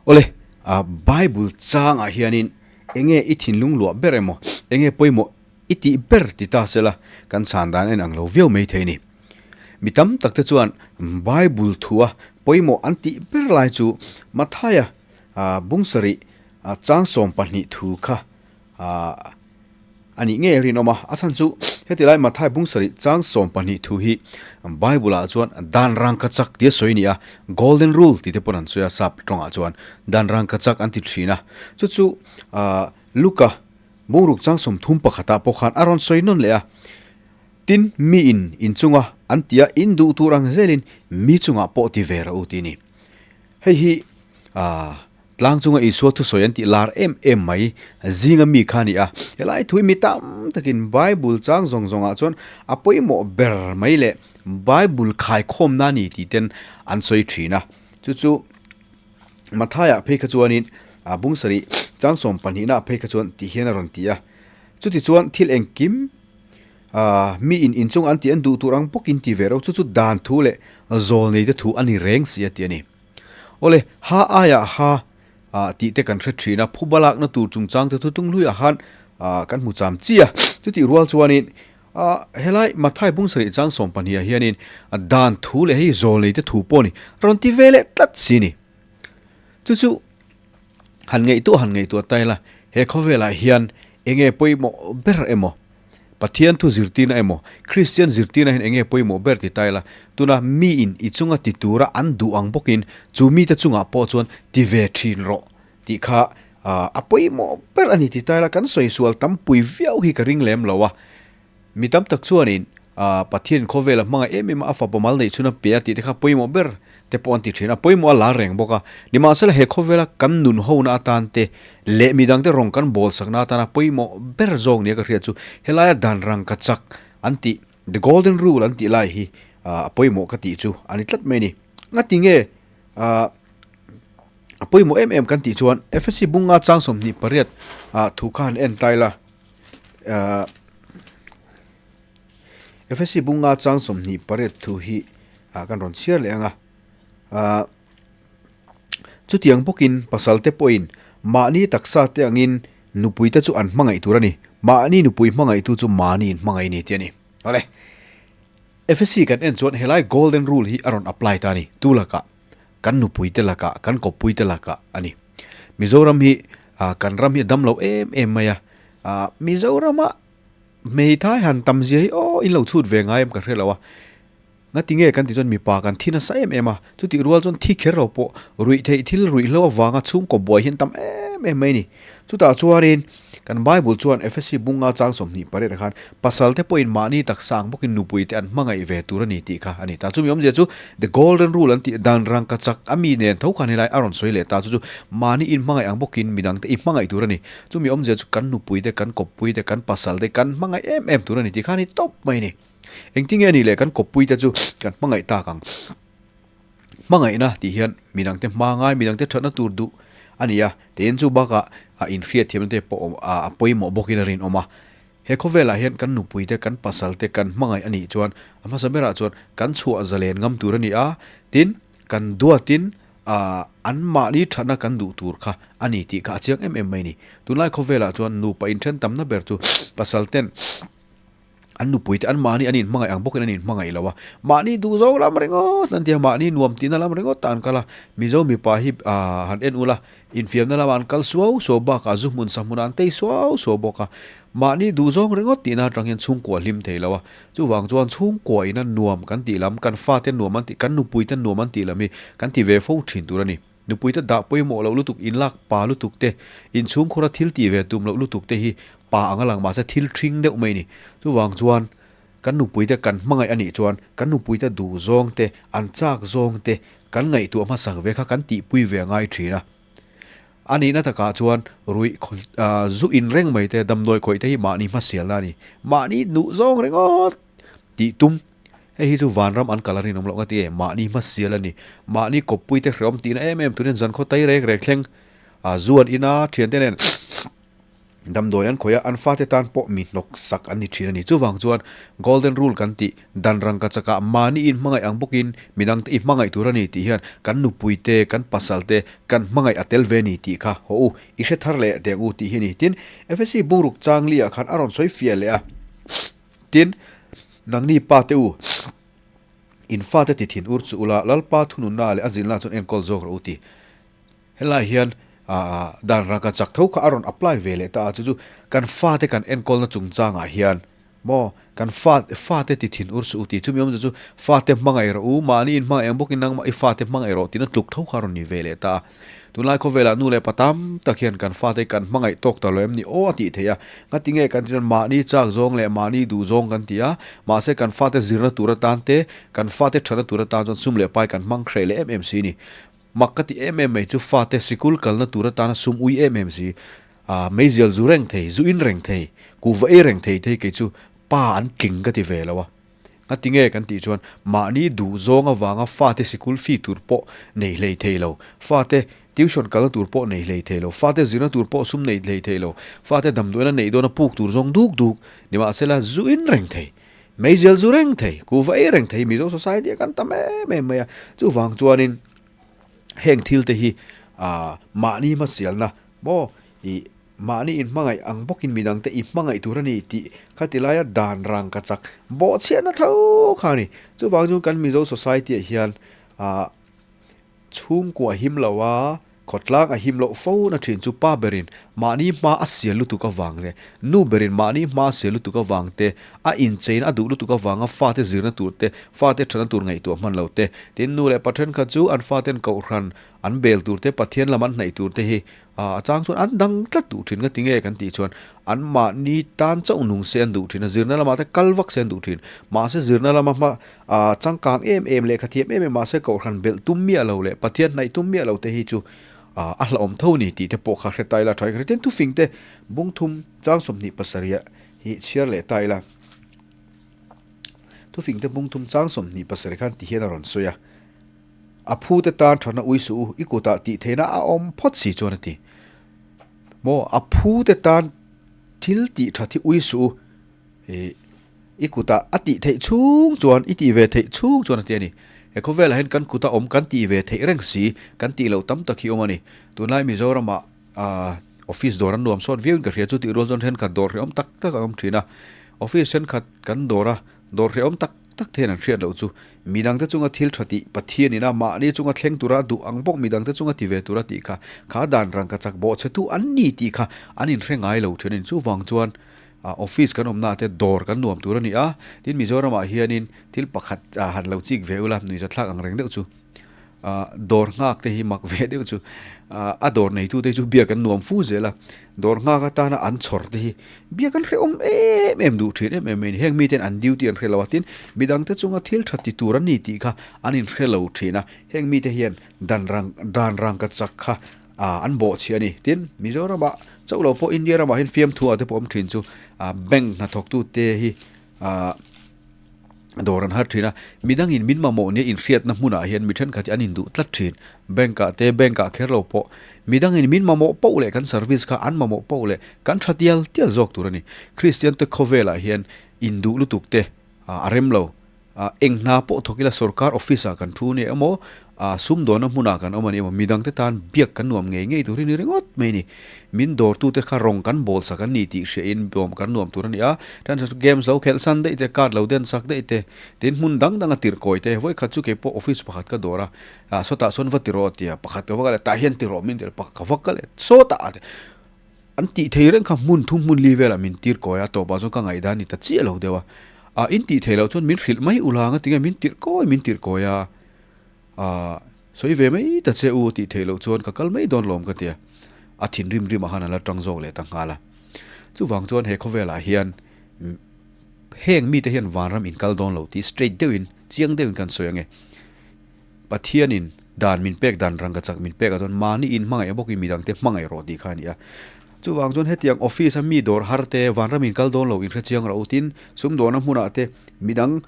Awle, Bible changah hianin enge i thinlung luah ber emaw, enge pawimawh i tih ber ti ta sela kan chhan dan en ang lo viau mai thei a ni. Mi tam tak te chuan Bible thua pawimawh an tih ber lai chu Mathaia bung sarih chang 12 thu kha a nih ngei a rinawm a. A chhan chu heti lai Mathai bung sarih chang 12 thu hi Bible ah chuan dan rangkachak tia sawi a ni a, Golden Rule tih te pawn an sawi a sap tawngah chuan dan rangkachak an ti thin a. Chu chu Luka bungruk chang 31 ah pawh khan a rawn sawi nawn leh a. Tin, mi in inchunga an ti a, in duh tur ang zelin mi chungah pawh ti ve rawh u tih a ni. Hei hi tlang chunga Isua thusawi an tih lar em em mai zinga mi kha a ni a. Helai thu hi mi tam takin Bible chang zawng zawngah chuan a pawimawh ber mai leh Bible khaikhawmna a ni tih ten an sawi thin a. Chu chu Matthaiah phei kha chuanin bung sarih chang 12 ah phei kha chuan tih hian a rawn ti a. Chutichuan thil engkim Mi in inchung an tih an duh tur ang bawkin ti ve ro chu chu dan thu leh zawl nei te thu a ni reng si a ti a ni. Awle, ha aiah ha tih te kan hre thin a, phuba lakna tur chungchang te thu tung hluiah khan kan hmu cham chi a. Chutih rual chuanin helai Mathai bung sarih chang 12 ah hianin dan thu leh hei zawl nei te thu pawh a ni rawn ti ve leh tlat si a ni. Chu chu han ngaihtuah han ngaihtuah ta ila, he khawvelah hian enge pawimawh ber emaw, Pathian thu zirtirna emaw, Kristian zirtirna hian enge pawimawh ber ti ta ila, tuna miin i chunga ti tura an duh ang bawkin chu mite chungah pawh chuan ti ve thin rawh tih kha a pawimawh ber a ni ti ta ila, kan sawi sual tampui viau hi ka ring lem lo a. Mi tam tak chuanin Pathian khawvela hmangaih em em a, a fapa mal neih chhun a pe a tih te kha pawimawh ber te pawh an ti thin a, pawimawh a lar reng bawk a. Nimahsela he khawvela kan nun hona atan te leh midangte rawng kan bawl sakna atana pawimawh ber zawk nia ka hriat chu helaia dan rangka chak an tih, the golden rule an tih lai hi a pawimawh ka tih chu a ni tlat mai a ni. Ngati nge a pawimawh em em kan tih chuan Efesi bunga chang 28 thu kha han en tai la. Efesi bunga chang 28 thu hi kan rawn chhiar leh ang a. Chutiang bawkin pasal te pawhin mahni taksa te angin nupui te chu an hmangaih tur a ni. Mahni nupui hmangaihtu chu mahni in hmangaih a ni tih a ni. Awle, Efesi kan en chuan helai golden rule hi a rawn apply ta a ni. Tu lakah? Kan nupui te lakah, kan kawppui te lakah a ni. Mizoram hi kan ram hi a dam lo em em mai a. Mizorama hmeithai han tam zia hi aw in lo chhut ve ngai em ka hre lo a, ngati nge kan tih chuan mipa kan thi nasa em em a, chutih rual chuan thi kher lo pawh ruih theih thil ruihhlo avanga chhungkaw buai hian tam em em mai a ni. Chutah chuanin kan Bible chuan Efesi bunga chang 28 ah khan pasal te pawhin mahni taksa ang bawkin nupui te an hmangaih ve tur a ni tih kha a ni ta. Chumi awmzia chu The Golden Rule an tih dan rangkachak a mi nen tho khan helai a rawn sawi leh ta chu chu mahni inhmangaih ang bawkin midang te i hmangaih tur a ni. Chumi awmzia chu kan nupui te, kan kawppui te, kan pasal te kan hmangaih em em tur a ni tih khan hi tawp mai a ni. Engtin nge a nih leh kan kawppui te chu kan hmangaih tak ang. Hmangaihna tih hian midangte hma ngai, midangte thatna tur duh a ni a, tiin chu bakah a inhriatthiamna te pawh a pawimawh bawkin a rinawm a. He khawvelah hian kan nupui te, kan pasal te kan hmangaih a nih chuan a hmasa berah chuan kan chhuah zalen ngam tur a ni a, tin kan duatin an mahni thatna kan duh tur kha a ni tih kha a chiang em em mai a ni. Tunlai khawvelah chuan nupa inthen tamna ber chu pasal ten an nupui te an mahni an inhmangaih ang bawkin an inhmangaih lo a, mahni duh zawng lam ringawt an ti a, mahni nuam tihna lam ringawt ah an kal a, Mizo mipa hi han en ula infiamna lamah an kal suau suau bakah zu hmun sa hmunah an tei suau suau bawk a, mahni duh zawng ringawt tihna atang hian chhungkua hlim thei lo a, chuvang chuan chhungkua ina nuam kan tih lam, kan fate nuam an tih, kan nupui te nuam an tih lam hi kan ti ve fo thin tur a ni. Nupui te dah pawimawh loh lutuk, inlak pa lutuk te, inchhungkhura thil tih ve tum loh lutuk te hi pa ang a lang mahse thil thring deuh mai a ni. Chuvang chuan kan nupui te kan hmangaih a nih chuan kan nupui te duh zawng te, an chak zawng te kan ngaihtuah hmasak ve kha kan tihpui ve a ngai thin a. A nihna takah chuan ruih zu in reng mai te, damdawi khawih te hi mahni hmasialna a ni. Mahni duh zawng ringawt tih tum. Hei hi chu vanram an kal a rinawm loh nga ti e, mahni hmasial a ni. Mahni kawppui te hreawm tihna em em turin zan khaw tai rek rek thleng a zu an in a, thiante nen Damdawi an khawih a, an fate tan pawh mi hnawk sak an ni thin a ni. Chuvang chuan Golden Rule kan tih dan rangka chakah mahni inhmangaih ang bawkin midangte i hmangaih tur a ni tih hian kan nupuite, kan pasalte kan hmangaih a tel ve a ni tih kha haw u, i hre thar leh teh ang u tih hi a ni. Tin, FSC bungruk changli ah khan a rawn sawi fiah leh a. Tin, nangni pa te u, in fate ti thin ur chu ula, Lalpa thununna leh a zilna chuan enkawl zawk rawh u ti. Helai hian dan rangka chak tho kha a rawn apply ve leh ta a, chu chu kan fate kan enkawlna chungchangah hian maw kan fa fate ti thin ur suh u tih chumi awmzia chu fate hmangaih rawh u, mahni inhmangaih ang bawkin nangmah i fate hmangaih rawh tihna tluk tho kha a rawn ni ve leh ta a. Tunlai khawvelah nu leh pa tam tak hian kan fate kan hmangaih tawk ta lo em ni aw a tih theih a, ngatinge kan ti chuan mahni chak zawng leh mahni duh zawng kan ti a, mahse kan fate zirna tur atan te, kan fate thana tur atan chuan sum leh pai kan hmang hreh leh em em si ni. Mak ka ti em em mai chu fate sikul kalna tur atana sum ui em em si, ah meizial zu reng thei, zu in reng thei, kuhva ei reng thei te hi kei chu pa an tling ka ti ve lo a. Ngati nge kan tih chuan mahni duh zawng avanga fate sikul fee tur pawh nei hlei thei lo, fate tuition kalna tur pawh nei hlei thei lo, fate zirna tur pawh sum nei hlei thei lo, fate damdawiina neih dawna puk tur zawng duk duk nimahsela zu in reng thei, meizial zu reng thei, kuhva ei reng thei Mizo society ah kan tam em em mai a. Chuvang chuanin heng thil te hi ah mahni hmasialna maw ih mahni inhmangaih ang bawkin midang te i hmangaih tur a ni tih khati laia dan rang ka chak bawhchhiatna tho kha a ni. Chuvang chuan kan Mizo society ah hian ah Chhungkua him lo a, khawtlang a him loh fo na thin chu pa berin mahni hma a sial lutuk avang leh nu berin mahni hma a sial lutuk avang te, a incheina a duh lutuk avanga fate zirna tur te, fate thana tur ngaihtuah hman lo te, tin nu leh pa thenkhat chu an faten kohhran an bel tur te, Pathian lam an hnaih tur te hi A chang chuan an dang tlat duh thin nga tinge kan tih chuan an mahni tan chauh nung se an duh thin a, zirna lamah te kal vak se an duh thin. Mahse zirna lama hma ah changkang em em lehkha thiam em em mahse kohhran belh tum miah lo leh Pathian hnaih tum miah lo te hi chu ah a hlauhawm tho ni tih te pawh kha hre ta ila tha in tin thufing te bung thum chang 27 hi chhiar leh ta ila. Thufing te bung thum chang 27 khan ti hian a rawn sawi a. A phu te tan thatna ui suh u, i kutah tih theihna a awm phawt si chuan a ti. Maw, a phu te tan thil tih that hi ui suh u, ih, i kutah a tih theih chhung chuan, i tih ve theih chhung chuan a ti a ni. He khawvelah hian kan kuta awm kan tih ve theih reng si, kan tih loh tam tak hi awm a ni. Tunlai Mizoramah ah office dawr an nuam sawt viau in ka hria, chutih rual chuan thenkhat dawr hrehawm tak tak an awm thin a. Office thenkhat kan dawr a, dawr hrehawm tak tak te hian an hriat loh chu midangte chunga thil tha tih Pathian ina mahni chunga thleng tura duh ang bawk midangte chunga ti ve tura tih kha kha dan rangka chak bawh che tu an ni tih kha an inhre ngai lo thin a ni. Chuvang chuan office kan awmna ah te dawr kan nuam tur a ni a, tin Mizoramah hianin thil pakhat han lo chik ve ula nuihzathlak ang reng deuh chu. Dawr nghak te hi mak ve deuh chu a dawr neitu te chu biak an nuam fu zel a, dawr nghak atana an chhawr te hi biak an hrehawm em em duh thin em em mai a ni. Heng miten an duty an hre lo a, tin midangte chunga thil tha ti tur an ni tih kha an inhre lo thin a, heng mite hian dan rang dan rangka chak kha an bawhchhiah a ni. Tin Mizoramah chauh lo pawh India ramah hian fiamthu ah te pawh awm thin chu bank hnathawktute hi ahh dawr an har thin a, midangin min mamawh nia inhriatna hmunah hian mi thenkhat hi an induh tlat thin. Bank ah te bank ah kher lo pawh midangin min mamawh poh leh kan service kha an mamawh poh leh kan tha tial tial zawk tur a ni. Kristian te khawvelah hian induh lutuk te a rem lo. Eng hna pawh thawk ila sorkar office ah kan thu nia emaw sumdawnna hmunah kan awm a ni emaw midangte tan biak kan nuam ngei ngei tur hi ni ringawt mai a ni. Min dawrtute kha rawng kan bawl sak an ni tih hriahin bawm kan nuam tur a ni a, then chu games lo khelh san daih te, card lo den sak daih te, tin hmun dang dang a tirh kawi te, vawi khat chu kei pawh office pakhat ka dawr a, ah sawtah sawn va ti rawh a ti a, pakhat ka va kal leh tah hian ti rawh min ti a, pakhat ka va kal leh sawtah a ti, an tih thei reng kha hmun thum hmun li velah min tir kawi a, tawpah chuan ka ngaihdan ni ta chiah lo deuh a, ah in tih theih loh chuan min hrilh mai ula ang a ti nge min tirh kawi min tirh kawi a. Ahh, sawi ve mai ta che u tih theih loh chuan ka kal mai dawn lawm ka ti a, a thinrim rim ah khan a la tang zawk leh ta nghal a. Chuvang chuan he khawvelah hian heng mite hian vanram in kal dawn lo tih straight deuhin, chiang deuhin kan sawi ange. Pathianin dan min pek dan rangka chak min pek ah chuan mahni in hmangaih bawkin midangte hmangaih rawh tih kha a ni a. Chuvang chuan hetiang office a mi dawr har te vanram in kal dawn lo in hrechiang rawh u tin sumdawna hmunah te midang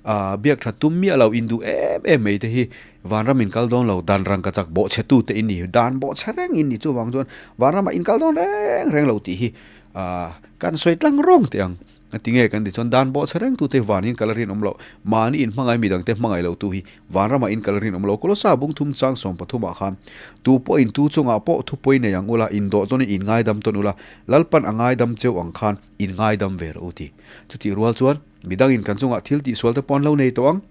Ahh biak that tum miah lo induh em em mai te hi vanram in kal dawn lo dan rangka chak bawhchhe tu te in ni dan bawhchhe reng in ni chuvang chuan vanramah in kal dawn reng reng lo tih hi Kan sawi tlang rawng teh ang. A ti nge kan ti chuan dan bawhchhe rengtute vanin kal a rinawm loh. Mahni inhmangai midangte hmangaih lotu hi vanramah in kal a rinawm lo. Kolosa bung thum chang 13 ah khan tu pawhin tu chungah pawh thupawi nei ang ula, indawh tawnin in ngaidam tawn ula, Lalpan a ngaidam cheu ang khan in ngaidam ve rawh u ti. Chutih rual chuan midangin kan chungah thil tihsual te pawh an lo nei tawh ang.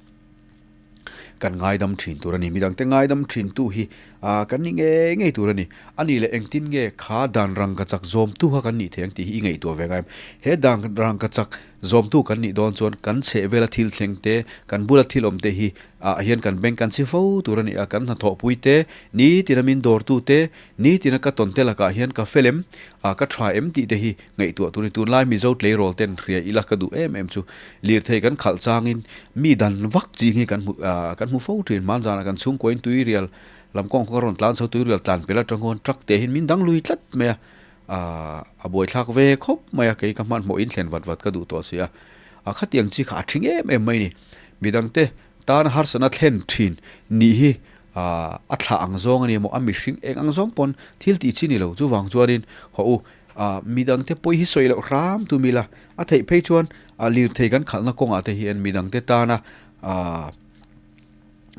Kan ngaidam thin tur a ni. Midangte ngaidam thintu hi kan ni ngei ngei tur a ni. A nih leh engtin nge kha dan rangkachak zawmtu kha kan nih theih ang tih hi i ngaihtuah ve ngai em? He dan rangkachak zawmtu kan nih dawn chuan kan chhehvela thil thleng te, kan bula thil awm te hi ah hian kan beng kan chhi fo tur a ni a. Kan hnathawhpui te, nitina min dawrtu te, nitina ka tawn te lakah hian ka fel em, ka tha em tih te hi Ngaihtuah tur hi tunlai Mizo tleirawl ten hria ila ka duh em em chu lirthei kan khalh changin mi dan vak ching hi kan hmu kan hmu fo thin. Hmanzanah kan chhungkuain tuirial lam kawng kha ka rawn tlan chho tuirial tlan pel atang khawn truck te hian min dang lui tlat mai a, a buaithlak ve khawp mai a kei ka hmanhmawh in thlen vat vat ka duh tawh si a, a khatiang chi kha a thing em em mai a ni. Midangte tan harsatna thlen thin nih hi a thlah ang zawng a ni emaw a mihring eng ang zawng pawn thil tih chi ni lo chuvang chuanin hawh u Ah, midangte pawi hi sawi loh hram tum ila, a theih phei chuan ah lirthei kan khalhna kawngah te hian midangte tana ah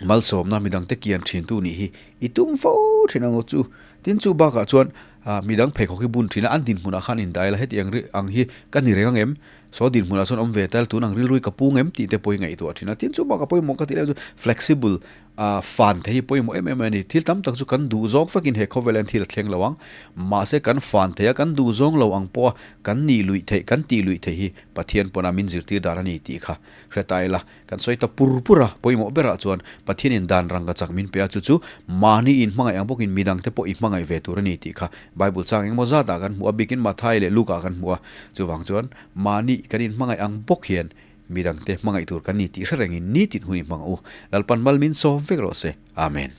malsawmna midangte kian thintu nih hi i tum fo thin ang aw chu. Tin chu bakah chuan ah midang pheikhawk hi bun thin a, an dinhmunah khan indah ila heti ang ang hi ka ni reng ang em? Saw dinhmunah chuan awm ve ta ila tun ang rilru hi ka pung em tih te pawh hi ngaihtuah thin a. Tin chu bakah pawimawh ka tih leh chu flexible A fan thei hi pawimawh em em a ni. Thil tam tak chu kan duh zawng vekin he khawvel hian thil a thleng lo ang. Mahse kan fan thei a, kan duh zawng lo ang pawha kan nih luih theih, kan tih luih theih hi Pathian pawn a min zirtir dan a ni tih kha hre ta ila. Kan sawi ta pur pur a, pawimawh berah chuan Pathianin dan rangka chak min pe a, chu chu mahni inhmangaih ang bawkin midangte pawh i hmangaih ve tur a ni tih kha Bible chang engemaw zatah kan hmu a, bikin Mathai leh Luke-ah kan hmu a. Chuvang chuan mahni kan inhmangaih ang bawk hian Midangte hmangaih tur kan ni tih hre rengin nitin hun i hmang u. Lalpan mal min sawm vek rawh se. Amen.